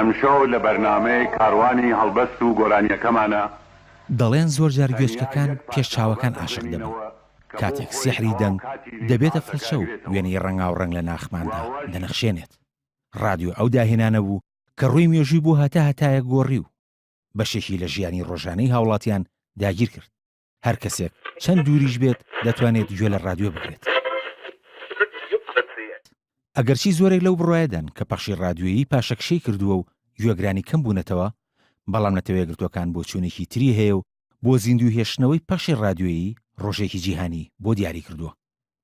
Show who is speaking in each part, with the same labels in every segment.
Speaker 1: ئەمشەو لە بەرنامەی کاروانی هەڵبەست و گۆرانیەکەمانا
Speaker 2: دەڵێن زۆرجار
Speaker 1: تەنیا
Speaker 2: گوێچکەکان
Speaker 1: یەک
Speaker 2: پێش
Speaker 1: پارچە
Speaker 2: چاوەکان
Speaker 1: هەڵبەست
Speaker 2: عاشق دەبن،
Speaker 1: دەخوێنینەوە کە بۆ
Speaker 2: کاتێک
Speaker 1: خۆی
Speaker 2: سیحری
Speaker 1: تەواو
Speaker 2: دەنگ
Speaker 1: کاتی
Speaker 2: دەبێتە
Speaker 1: ئاسەکە
Speaker 2: فڵچە و
Speaker 1: ئەگرێتەوە
Speaker 2: وێنەی
Speaker 1: و
Speaker 2: ڕەنگاوڕەنگ لە ناخماندا
Speaker 1: ئەوەش
Speaker 2: دەنەخشێنێت. ڕادیۆ ئەو داهێنانە بوو کە ڕووی مێژووی بۆ هەتا هەتایە گۆڕی و بەشێکی لە ژیانی ڕۆژانەی هاوڵاتیان داگیر کرد. هەر کەسێک چەند دووریش بێت دەتوانێت گوێ لە ڕادیۆ بگرێت. ئەگەرچی زۆرێک لەو بڕوایەدان کە پەخشی ڕادیۆیی پاشەکشەی کردووە و گوێگرانی کەم بوونەتەوە، بەڵام نەتەوەیەکگرتووەکان بۆچوونێکی تری هەیە و بۆ زیندوو هێشتنەوەی پەخشی ڕادیۆیی ڕۆژێکی جیهانی بۆ دیاری کردووە.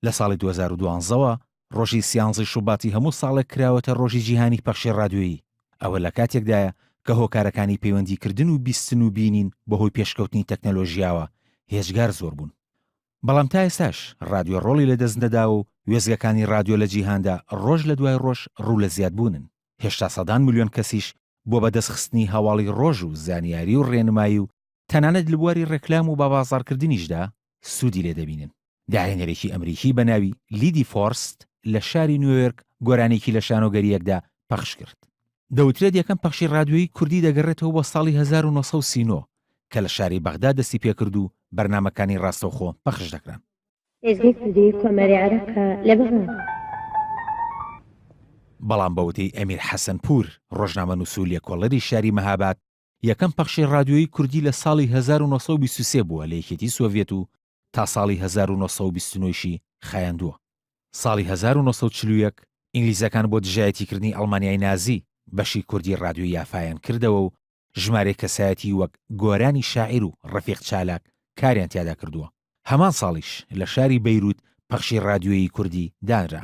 Speaker 2: لە ساڵی 2012 وە ڕۆژی سیانزەی شوباتی هەموو ساڵێک کراوەتە ڕۆژی جیهانی پەخشی ڕادیۆیی، ئەوە لە کاتێکدایە کە هۆکارەکانی پەیوەندیکردن و بیستن و بینین بەهۆی پێشکەوتنی تەکنەلۆژیاوە هێجگار زۆر بوون. بەڵام تا ئێستاش ڕادیۆ ڕۆڵی لەدەست نەداوە و وێستگەکانی ڕادیۆ لە جیهاندا ڕۆژ لە دوای ڕۆژ ڕوو لە زیادبوونن، هێشتا سەدان ملیۆن کەسیش بۆ بەدەستخستنی هەواڵی ڕۆژ و زانیاری و ڕێنمایی و تەنانەت لە بواری ڕێکلام و بەبازاڕکردنیشدا سوودی لێ دەبینن. داهێنەرێکی ئەمریکی بە ناوی لیدی فۆرست لە شاری نیویۆرک گۆرانییەکی لە شانۆگەرییەکدا پەخش کرد. دەوترێت یەکەم پەخشی ڕادیۆیی کوردی دەگەڕێتەوە بۆ ساڵی 1939 کە لە شاری بەغدا دەستی پێکرد و بەرنامەکانی ڕاستەوخۆ پەخش دەکران.
Speaker 3: ئێزگەی کوردی کۆماری عێراقە لە بەغدا.
Speaker 2: بەڵام بە وتەی ئەمیر حەسەنپوور، ڕۆژنامەنووس و لێکۆڵەری شاری مەهاباد، یەکەم پەخشی ڕادیۆیی کوردی لە ساڵی 1923 بووە لە یەکێتی سۆڤیەت و تا ساڵی 1929 یشی خایاندووە. ساڵی 1941 ئینگلیزەکان بۆ دژایەتیکردنی ئەڵمانیای نازی بەشی کوردی ڕادیۆی یافایان کردەوە و ژمارەیەک کەسایەتیی وەک گۆرانی شاعیر و ڕەفیق چالاک کاریان تیادا کردووە. هەمان ساڵیش لە شاری بەیروت پەخشی ڕادیۆیی کوردی دانرا.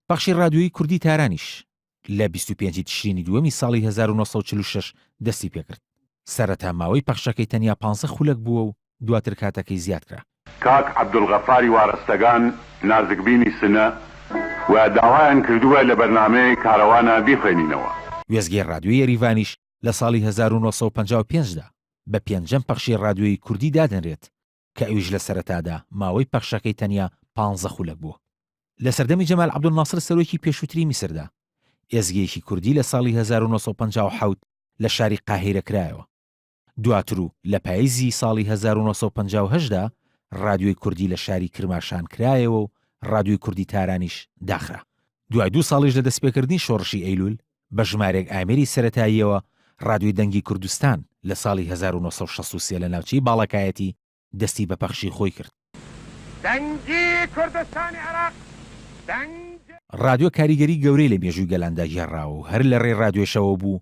Speaker 2: پەخشی ڕادیۆیی کوردی تارانیش لە 25 ی تشرینی دووەمی ساڵی 1946 دەستی پێکرد. سەرەتا ماوەی پەخشەکەی تەنیا پانزە خولەک بووە و دواتر کاتەکەی زیاد کرا.
Speaker 1: کاک عەبدولغەفاری وارەستەگان، نازکبینی سنە، و داوایان کردووە لە بەرنامەی کارەوانە بیخوێنینەوە.
Speaker 2: وێستگەی ڕادیۆی یەریڤانیش لە ساڵی 1955 دا بە پێنجەم پەخشی ڕادیۆیی کوردی دادەنرێت کە ئەویش لە سەرەتادا ماوەی پەخشەکەی تەنیا پانزە خولەک بووە. لە سەردەمی جەمال عەبدولناسر سەرۆکی پێشووتری میسردا، ئێزگەیەکی کوردی لە ساڵی 1957 لە شاری قاهیرە کرایەوە. دواتر و لە پایزی ساڵی 1958 دا ڕادیۆی کوردی لە شاری کرماشان کرایەوە و ڕادیۆی کوردی تارانیش داخرا. دوای دوو ساڵیش لە دەستپێکردنی شۆڕشی ئەیلوول بە ژمارێک ئامێری سەرەتاییەوە ڕادیۆی دەنگی کوردستان لە ساڵی 1963 لە ناوچەی باڵەکایەتی دەستی بە پەخشی خۆی کرد.
Speaker 4: دەنگی کوردستانی عێراق دەنگ.
Speaker 2: ڕادیۆ کاریگەری گەورەی لە مێژووی گەلاندا گێڕاوە و هەر لە ڕێی ڕادیۆشەوە بوو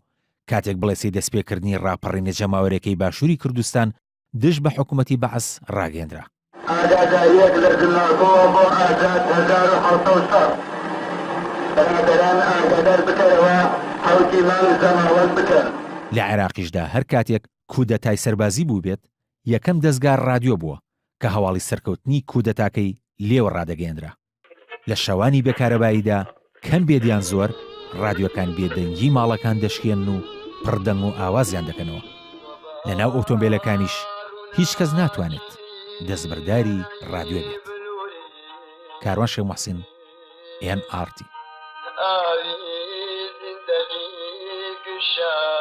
Speaker 2: کاتێک بڵێسەی دەستپێکردنی ڕاپەڕینە جەماوەرێکەی باشووری کوردستان دژ بە حکوومەتی بەعس ڕاگەیەندرا.
Speaker 5: ئاگادارییەک لە زماکۆوە بۆ ئازاد 1760 برادەران ئاگادار بکەرەوە حەوتی مانگ زەماوەند بکەن.
Speaker 2: لە عێراقیشدا هەر کاتێک کودەتای سەربازی بووبێت، یەکەم دەزگا ڕادیۆ بووە کە هەواڵی سەرکەوتنی کودەتاکەی لێوە ڕادەگەیەنرا. لە شەوانی بێ کارەباییدا کەم بێت یان زۆر، ڕادیۆکان بێدەنگی ماڵەکان دەشکێنن و پڕ دەنگ و ئاوازیان دەکەنەوە. لە ناو ئۆتۆمبێلەکانیش هیچ کەس ناتوانێت دەستبەرداری ڕادیۆ بێت. کاروان شێخ موحسین، ئێن ئاڕ تی.
Speaker 5: ئاوی زیندەگی گشا.